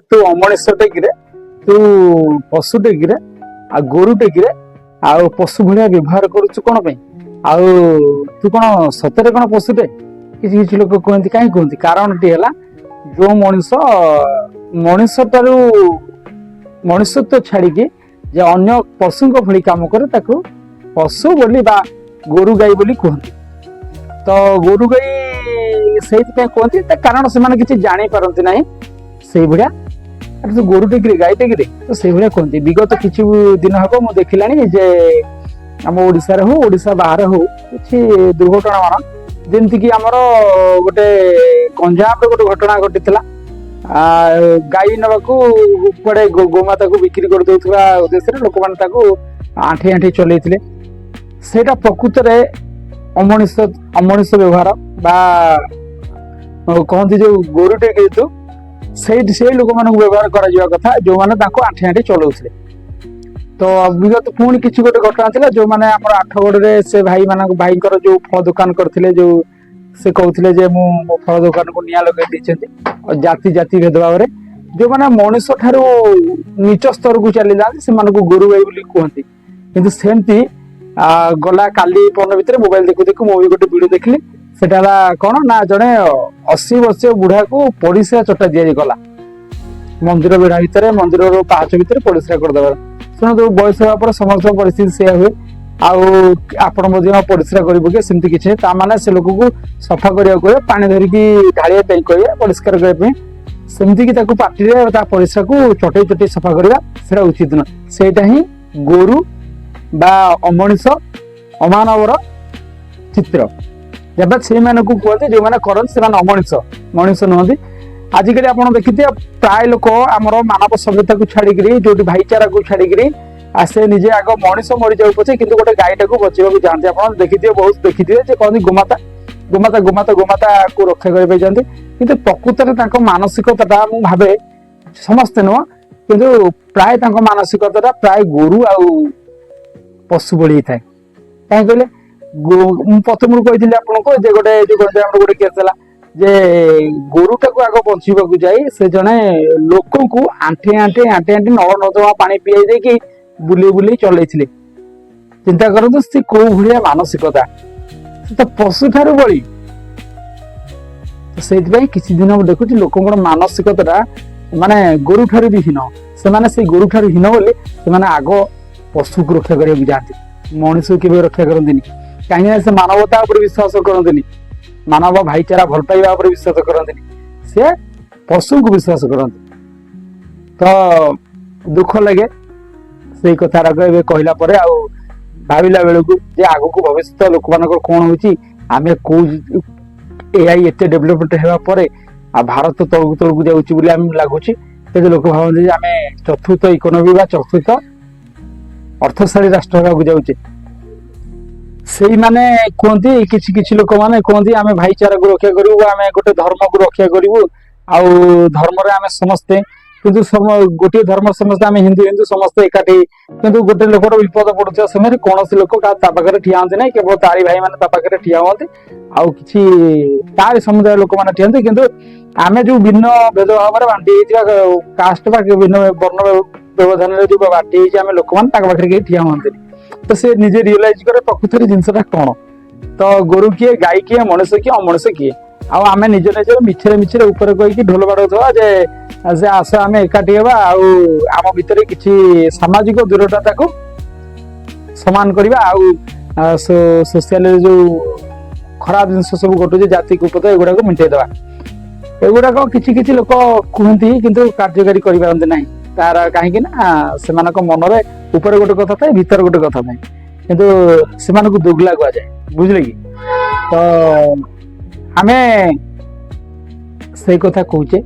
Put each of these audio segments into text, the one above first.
ତୁ ଅମଣିଷଟେ କିରେ, ତୁ ପଶୁଟେ କିରେ, ଆଉ ଗୋରୁଟେ କିରେ, ଆଉ ପଶୁ ଭଳିଆ ବ୍ୟବହାର କରୁଛୁ କଣ ପାଇଁ? ଆଉ ତୁ କଣ ସତରେ କଣ ପଶୁଟେ? କିଛି କିଛି ଲୋକ କୁହନ୍ତି। କାହିଁ କୁହନ୍ତି? କାରଣଟି ହେଲା, ଯୋଉ ମଣିଷ ମଣିଷଟାରୁ ମଣିଷତ୍ୱ ଛାଡିକି ଯେ ଅନ୍ୟ ପଶୁଙ୍କ ଭଳି କାମ କରେ, ତାକୁ ପଶୁ ବୋଲି ବା ଗୋରୁ ଗାଈ ବୋଲି କୁହନ୍ତି। ତ ଗୋରୁ ଗାଈ ସେଇଥିପାଇଁ କୁହନ୍ତି, ତା କାରଣ ସେମାନେ କିଛି ଜାଣିପାରନ୍ତି ନାହିଁ। ସେଇଭଳିଆ, ଆରେ ତୁ ଗୋରୁ କିରେ, ଗାଈଟେ କିରେ, ତ ସେଇଭଳିଆ କୁହନ୍ତି। ବିଗତ କିଛି ଦିନ ହବ ମୁଁ ଦେଖିଲାଣି ଯେ ଆମ ଓଡିଶାରେ ହଉ, ଓଡିଶା ବାହାରେ ହଉ, କିଛି ଦୁର୍ଘଟଣା ମାନ, ଯେମିତିକି ଆମର ଗୋଟେ ଗଞ୍ଜାମରେ ଗୋଟେ ଘଟଣା ଘଟିଥିଲା। ଗାଈ ନେବାକୁ କୁଆଡେ ଗୋମାତାକୁ ବିକ୍ରି କରିଦଉଥିବା ଉଦ୍ଦେଶ୍ୟରେ ଲୋକମାନେ ତାକୁ ଆଣ୍ଠେଇ ଆଣ୍ଠେଇ ଚଲେଇଥିଲେ। ସେଇଟା ପ୍ରକୃତରେ ଅମଣିଷ ଅମଣିଷ ବ୍ୟବହାର ବା କହନ୍ତି ଯୋଉ ଗୋରୁଟେ ଯେହେତୁ, ସେଇଠି ସେଇ ଲୋକମାନଙ୍କୁ ବ୍ୟବହାର କରାଯିବା କଥା, ଯୋଉମାନେ ତାଙ୍କୁ ଆଣ୍ଠେଇ ଆଣ୍ଠେଇ ଚଲଉଥିଲେ। ତ ବିଗତ ପୁଣି କିଛି ଗୋଟେ ଘଟଣା ଥିଲା, ଯୋଉମାନେ ଆମର ଆଠଗଡରେ ସେ ଭାଇମାନଙ୍କ ଭାଇଙ୍କର ଯୋଉ ଫଳ ଦୋକାନ କରିଥିଲେ, ଯୋଉ ସେ କହୁଥିଲେ ଯେ ମୁଁ ମୋ ଫଳ ଦୋକାନକୁ ନିଆଁ ଲଗେଇ ଦେଇଛନ୍ତି। ଆଉ ଜାତି ଜାତି ଭେଦଭାବରେ ଯୋଉମାନେ ମଣିଷ ଠାରୁ ନିଚ ସ୍ତରକୁ ଚାଲି ଯାଆନ୍ତି, ସେମାନଙ୍କୁ ଗୋରୁ ଗାଈ ବୋଲି କୁହନ୍ତି। କିନ୍ତୁ ସେମିତି ଗଲା କାଲି ପରଦିନ ଭିତରେ ମୋବାଇଲ ଦେଖୁ ଦେଖୁ ମୁଁ ବି ଗୋଟେ ଭିଡିଓ ଦେଖିଲି। ସେଟା ହେଲା କଣ ନା, ଜଣେ 80 ବର୍ଷୀୟ ବୁଢାକୁ ପରିସ୍ରା ଚଟା ଦିଆଗଲା ମନ୍ଦିର ବେଢା ଭିତରେ, ମନ୍ଦିରର ପାହାଚ ଭିତରେ ପରିସ୍ରା କରିଦେବାର। ଶୁଣନ୍ତୁ, ବୟସ ହେବା ପରେ ସମସ୍ତଙ୍କ ପରିସ୍ଥିତି ସେଇଆ ହୁଏ। ଆଉ ଆପଣ ମଧ୍ୟ ପରିସ୍ରା କରି ପକେଇବେ, ସେମିତି କିଛି ନାହିଁ। ତା ମାନେ ସେ ଲୋକକୁ ସଫା କରିବାକୁ କହିବେ, ପାଣି ଧରିକି ଢାଳିବା ପାଇଁ କହିବେ, ପରିଷ୍କାର କରିବା ପାଇଁ। ସେମିତି କି ତାକୁ ପାଟିରେ ତା ପରିସ୍ରାକୁ ଚଟେଇ ଚଟେଇ ସଫା କରିବା, ସେଟା ଉଚିତ ନୁହେଁ। ସେଇଟା ହିଁ ଗୋରୁ ବା ଅମଣିଷ ଅମାନବର ଚିତ୍ର। ଯେବେ ସେଇମାନଙ୍କୁ କୁହନ୍ତି, ଯୋଉମାନେ କରନ୍ତି ସେମାନେ ଅମଣିଷ, ମଣିଷ ନୁହନ୍ତି। ଆଜିକାଲି ଆପଣ ଦେଖିଥିବେ, ପ୍ରାୟ ଲୋକ ଆମର ମାନବ ସଭ୍ୟତାକୁ ଛାଡିକିରି, ଯୋଉଠି ଭାଇଚାରାକୁ ଛାଡିକିରି ସେ ନିଜେ ଆଗ ମଣିଷ ମରିଯାଉ ପଛେ, କିନ୍ତୁ ଗୋଟେ ଗାଈଟାକୁ ବଞ୍ଚେଇବାକୁ ଚାହାନ୍ତି। ଆପଣ ଦେଖିଥିବେ, ବହୁତ ଦେଖିଥିବେ ଯେ କହନ୍ତି ଗୋମାତା, ଗୋମାତା, ଗୋମାତା, ଗୋମାତାକୁ ରକ୍ଷା କରିବା ପାଇଁ ଚାହାନ୍ତି। କିନ୍ତୁ ପ୍ରକୃତରେ ତାଙ୍କ ମାନସିକତାଟା, ମୁଁ ଭାବେ ସମସ୍ତେ ନୁହଁ, କିନ୍ତୁ ପ୍ରାୟ ତାଙ୍କ ମାନସିକତାଟା ପ୍ରାୟ ଗୋରୁ ଆଉ ପଶୁ ଭଳି ହେଇଥାଏ। କାହିଁ କହିଲେ, ମୁଁ ପ୍ରଥମରୁ କହିଥିଲି ଆପଣଙ୍କୁ ଯେ ଗୋଟେ ଯୋଉ ଗଞ୍ଜାମର ଗୋଟେ କେସ୍ ହେଲା ଯେ ଗୋରୁଟାକୁ ଆଗ ବଞ୍ଚିବାକୁ ଯାଇ ସେ ଜଣେ ଲୋକଙ୍କୁ ଆଣ୍ଠେଇ ଆଣ୍ଠେଇ ଆଣ୍ଠେଇ ଆଣ୍ଠେଇ ନଳ ନର୍ଦ୍ଦମା ପାଣି ପିଆଇ ଦେଇକି ବୁଲେଇ ବୁଲେଇ ଚଲେଇଥିଲେ। ଚିନ୍ତା କରନ୍ତୁ, ସେ କୋଉ ଭଳିଆ ମାନସିକତା! ସେ ତ ପଶୁ ଠାରୁ ବଳି। ତ ସେଇଥିପାଇଁ କିଛି ଦିନ ମୁଁ ଦେଖୁଛି, ଲୋକଙ୍କର ମାନସିକତାଟା ମାନେ ଗୋରୁ ଠାରୁ ବି ହୀନ। ସେମାନେ ସେଇ ଗୋରୁ ଠାରୁ ହୀନ ବୋଲି ସେମାନେ ଆଗ ପଶୁକୁ ରକ୍ଷା କରିବାକୁ ଯାଆନ୍ତି, ମଣିଷକୁ କେବେ ରକ୍ଷା କରନ୍ତିନି। କାହିଁକି ନା ସେ ମାନବତା ଉପରେ ବିଶ୍ୱାସ କରନ୍ତିନି, ମାନବ ଭାଇଚାରା ଭଲ ପାଇବା ଉପରେ ବିଶ୍ୱାସ କରନ୍ତିନି, ସେ ପଶୁଙ୍କୁ ବିଶ୍ୱାସ କରନ୍ତି। ତ ଦୁଃଖ ଲାଗେ ସେଇ କଥାଟାକୁ ଏବେ କହିଲା ପରେ ଆଉ ଭାବିଲା ବେଳକୁ ଯେ ଆଗକୁ ଭବିଷ୍ୟତ ଲୋକମାନଙ୍କର କଣ ହଉଛି। ଆମେ କୋଉ ଏଆଇ ଏତେ ଡେଭଲପମେଣ୍ଟ ହେବା ପରେ ଆଉ ଭାରତ ତଳକୁ ତଳକୁ ଯାଉଛି ବୋଲି ଆମେ ଲାଗୁଛି। କିନ୍ତୁ ଲୋକ ଭାବନ୍ତି ଯେ ଆମେ ଚତୁର୍ଥ ଇକୋନୋମି ବା ଚତୁର୍ଥ ଅର୍ଥଶାଳୀ ରାଷ୍ଟ୍ର ହେବାକୁ ଯାଉଛେ। ସେଇମାନେ କୁହନ୍ତି, କିଛି କିଛି ଲୋକମାନେ କୁହନ୍ତି, ଆମେ ଭାଇଚାରାକୁ ରକ୍ଷା କରିବୁ, ଆମେ ଗୋଟେ ଧର୍ମକୁ ରକ୍ଷା କରିବୁ ଆଉ ଧର୍ମରେ ଆମେ ସମସ୍ତେ। କିନ୍ତୁ ଗୋଟିଏ ଧର୍ମ ସମସ୍ତେ, ଆମେ ହିନ୍ଦୁ ହିନ୍ଦୁ ସମସ୍ତେ ଏକାଠି। କିନ୍ତୁ ଗୋଟେ ଲୋକର ବିପଦ ପଡୁଥିବା ସମୟରେ କୌଣସି ଲୋକ କାହା ତା ପାଖରେ ଠିଆ ହୁଅନ୍ତି ନାହିଁ। କେବଳ ତାରି ଭାଇ ମାନେ ତା ପାଖରେ ଠିଆ ହୁଅନ୍ତି ଆଉ କିଛି ତାରି ସମୁଦାୟ ଲୋକମାନେ ଠିଆ ହୁଅନ୍ତି। କିନ୍ତୁ ଆମେ ଯୋଉ ଭିନ୍ନ ଭେଦଭାବରେ ବାଣ୍ଟି ହେଇଥିବା କାଷ୍ଟ ବା ଭିନ୍ନ ବର୍ଣ୍ଣ ବ୍ୟବଧାନରେ ଯୋଉ ବାଣ୍ଟି ହେଇଛି ଆମେ ଲୋକମାନେ, ତାଙ୍କ ପାଖରେ କେହି ଠିଆ ହୁଅନ୍ତିନି। ତ ସେ ନିଜେ ରିଅଲାଇଜ କରେ ପ୍ରକୃତରେ ଜିନିଷଟା କଣ। ତ ଗୋରୁ କିଏ, ଗାଈ କିଏ, ମଣିଷ କିଏ, ଅମଣିଷ କିଏ? ଆଉ ଆମେ ନିଜ ନିଜର ମିଛରେ ମିଛରେ ଉପରେ କହିକି ଢୋଲ ବାଡଉଥିବା ଯେ ସେ ଆସ, ଆମେ ଏକାଠି ହେବା ଆଉ ଆମ ଭିତରେ କିଛି ସାମାଜିକ ଦୂରତାକୁ ସମାନ କରିବା ଆଉ ସୋସିଆଲରେ ଯୋଉ ଖରାପ ଜିନିଷ ସବୁ ଘଟୁଛି, ଜାତି କୁପ୍ରଥା, ଏଗୁଡାକୁ ମିଟେଇ ଦେବା। ଏଗୁଡାକ କିଛି କିଛି ଲୋକ କୁହନ୍ତି, କିନ୍ତୁ କାର୍ଯ୍ୟକାରୀ କରିପାରନ୍ତି ନାହିଁ। ତାର କାହିଁକି ନା ସେମାନଙ୍କ ମନରେ ଉପରେ ଗୋଟେ କଥା ଥାଏ, ଭିତରେ ଗୋଟେ କଥା ଥାଏ। କିନ୍ତୁ ସେମାନଙ୍କୁ ଦୁଗଲା କୁହାଯାଏ, ବୁଝିଲେ କି? ତ ଆମେ ସେଇ କଥା କହୁଛେ,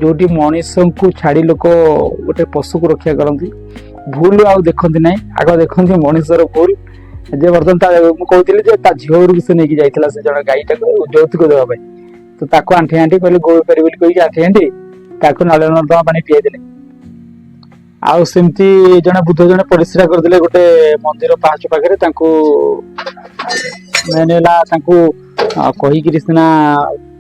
ଯୋଉଠି ମଣିଷଙ୍କୁ ଛାଡି ଲୋକ ଗୋଟେ ପଶୁକୁ ରକ୍ଷା କରନ୍ତି, ଭୁଲ ଆଉ ଦେଖନ୍ତି ନାହିଁ, ଆଗ ଦେଖନ୍ତି ମଣିଷର ଭୁଲ। ଯେ ବର୍ତ୍ତମାନ ତା ମୁଁ କହୁଥିଲି ଯେ ତା ଝିଅ ଘରକୁ ସେ ନେଇକି ଯାଇଥିଲା ସେ ଜଣେ ଗାଈଟାକୁ ଯୌତୁକ ଦେବା ପାଇଁ। ତ ତାକୁ ଆଣ୍ଠେଇ ଆଣ୍ଠେଇ କହିଲେ ଗୋ ବେପାରୀ ବୋଲି କହିକି ଆଣ୍ଠେଇ ଆଣ୍ଠେଇ ତାକୁ ନାଳ ନର୍ଦ୍ଦମା ପାଣି ପିଆଇ ଦେଲେ। ଆଉ ସେମିତି ଜଣେ ବୃଦ୍ଧ ଜଣେ ପରିସ୍ରା କରିଦେଲେ ଗୋଟେ ମନ୍ଦିର ପାହାଚ ପାଖରେ। ତାଙ୍କୁ ମେନ୍ ହେଲା ତାଙ୍କୁ କହିକିରି ସିନା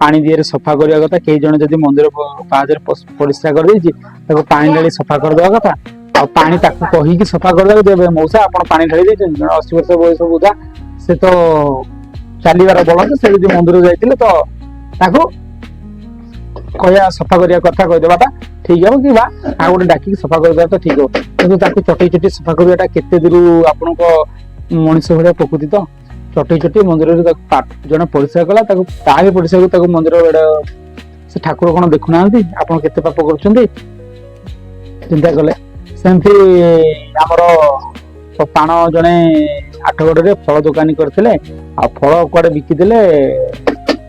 ପାଣି ଦିହରେ ସଫା କରିବା କଥା। କେହି ଜଣେ ଯଦି ମନ୍ଦିର ପାହାଚରେ ପରିସ୍ରା କରିଦେଇଛି, ତାକୁ ପାଣି ଢାଳି ସଫା କରିଦେବା କଥା। ଆଉ ପାଣି ତାକୁ କହିକି ସଫା କରିଦେବାକୁ ଦେବେ, ମଉସା, ଆପଣ ପାଣି ଢାଳି ଦେଇଛନ୍ତି। ଜଣେ 80 ବର୍ଷ ବୟସ ବୁଢା, ସେ ତ ଚାଲିବାର ବଳଦ, ସେ ଯଦି ମନ୍ଦିର ଯାଇଥିଲେ ତ ତାକୁ କହିବା, ସଫା କରିବା କଥା କହିଦେବାଟା ଠିକ ହବ, କିମ୍ବା ଆଉ ଗୋଟେ ଡାକିକି ସଫା କରିଦେବା ତ ଠିକ ହବ। କିନ୍ତୁ ତାକୁ ଚଟେଇ ଚଟେଇ ସଫା କରିବାଟା କେତେ ଦୂର ଆପଣଙ୍କ ମଣିଷ ଭଳିଆ ପ୍ରକୃତି? ତ ଚଟେଇ ଚଟେଇ ମନ୍ଦିରରେ ତାକୁ ଜଣେ ପରିସ୍ରା କଲା, ତାକୁ ତାରି ପରିସ୍ରାକୁ ତାକୁ ମନ୍ଦିର ସେ ଠାକୁର କଣ ଦେଖୁନାହାନ୍ତି ଆପଣ କେତେ ପାପ କରୁଛନ୍ତି? ଚିନ୍ତା କଲେ। ସେମିତି ଆମର ପାଣ ଜଣେ ଆଠଗଡରେ ଫଳ ଦୋକାନୀ କରିଥିଲେ, ଆଉ ଫଳ କୁଆଡେ ବିକିଦେଲେ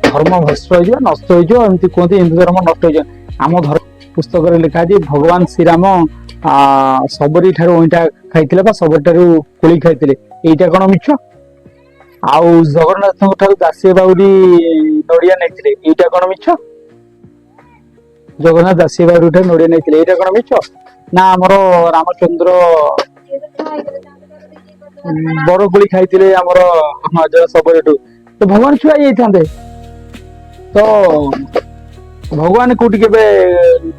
ଧର୍ମ ଭସ୍ମ ହେଇଯିବ, ନଷ୍ଟ ହେଇଯିବ, ଏମିତି କୁହନ୍ତି, ହିନ୍ଦୁ ଧର୍ମ ନଷ୍ଟ ହେଇଯିବ। ଆମ ଧର୍ମ ପୁସ୍ତକରେ ଲେଖା ଅଛି, ଭଗବାନ ଶ୍ରୀରାମ ଶବରୀ ଠାରୁ ଅଇଁଠା ଖାଇଥିଲେ ବା ଶବରୀ ଠାରୁ କୋଳି ଖାଇଥିଲେ। ଏଇଟା କଣ ମିଛ? ଆଉ ଜଗନ୍ନାଥଙ୍କ ଠାରୁ ଦାସିଆ ବାଉରୀ ନଡିଆ ନେଇଥିଲେ, ଏଇଟା କଣ ମିଛ? ଜଗନ୍ନାଥ ଦାସିଆ ବାଉରୀ ଠାରୁ ନଡିଆ ନେଇଥିଲେ, ଏଇଟା କଣ ମିଛ? ନା ଆମର ରାମଚନ୍ଦ୍ର ବରକୋଳି ଖାଇଥିଲେ ଆମର ଶବରୀଠୁ, ତ ଭଗବାନ ଛୁଆ ହେଇଯାଇଥାନ୍ତେ। ତ ଭଗବାନ କୋଉଠି କେବେ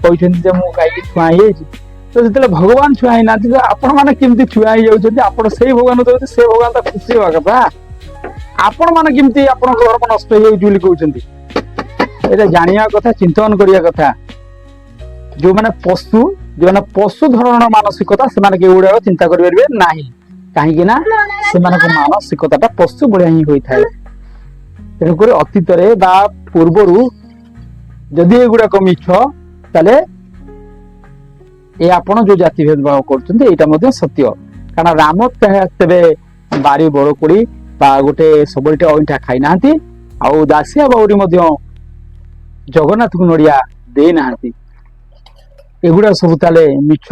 କହିଛନ୍ତି ଯେ ମୁଁ ଖାଇକି ଛୁଆଁ ହେଇଯାଇଛି? ତ ଯେତେବେଳେ ଭଗବାନ ଛୁଆଁ ହେଇନାହାନ୍ତି, ତ ଆପଣ ମାନେ କେମିତି ଛୁଆଁ ହେଇଯାଉଛନ୍ତି? ଆପଣ ସେଇ ଭଗବାନ ଦଉଛନ୍ତି, ସେ ଭଗବାନ ତ ଖୁସି ହବା କଥା। ଆପଣ ମାନେ କେମିତି ଆପଣଙ୍କ ଧର୍ମ ନଷ୍ଟ ହେଇଯାଉଛି ବୋଲି କହୁଛନ୍ତି? ଏଇଟା ଜାଣିବା କଥା, ଚିନ୍ତନ କରିବା କଥା। ଯୋଉମାନେ ପଶୁ, ଯୋଉମାନେ ପଶୁ ଧରଣର ମାନସିକତା, ସେମାନେ କେଉଁଗୁଡାକ ଚିନ୍ତା କରିପାରିବେ ନାହିଁ। କାହିଁକି ନା ସେମାନଙ୍କ ମାନସିକତାଟା ପଶୁ ଭଳିଆ ହିଁ ହୋଇଥାଏ। ତେଣୁକରି ଅତୀତରେ ବା ପୂର୍ବରୁ ଯଦି ଏଗୁଡାକ ମିଛ, ତାହେଲେ ଏ ଆପଣ ଯୋଉ ଜାତି ଭେଦଭାବ କରୁଛନ୍ତି, ଏଇଟା ମଧ୍ୟ ସତ୍ୟ। କାରଣ ରାମ ତେବେ ବାରି ବରକୋଳି ବା ଗୋଟେ ଶବରୀଟେ ଅଇଁଠା ଖାଇନାହାନ୍ତି, ଆଉ ଦାସିଆ ବାଉରୀ ମଧ୍ୟ ଜଗନ୍ନାଥଙ୍କୁ ନଡିଆ ଦେଇନାହାନ୍ତି। ଏଗୁଡା ସବୁ ତାହେଲେ ମିଛ।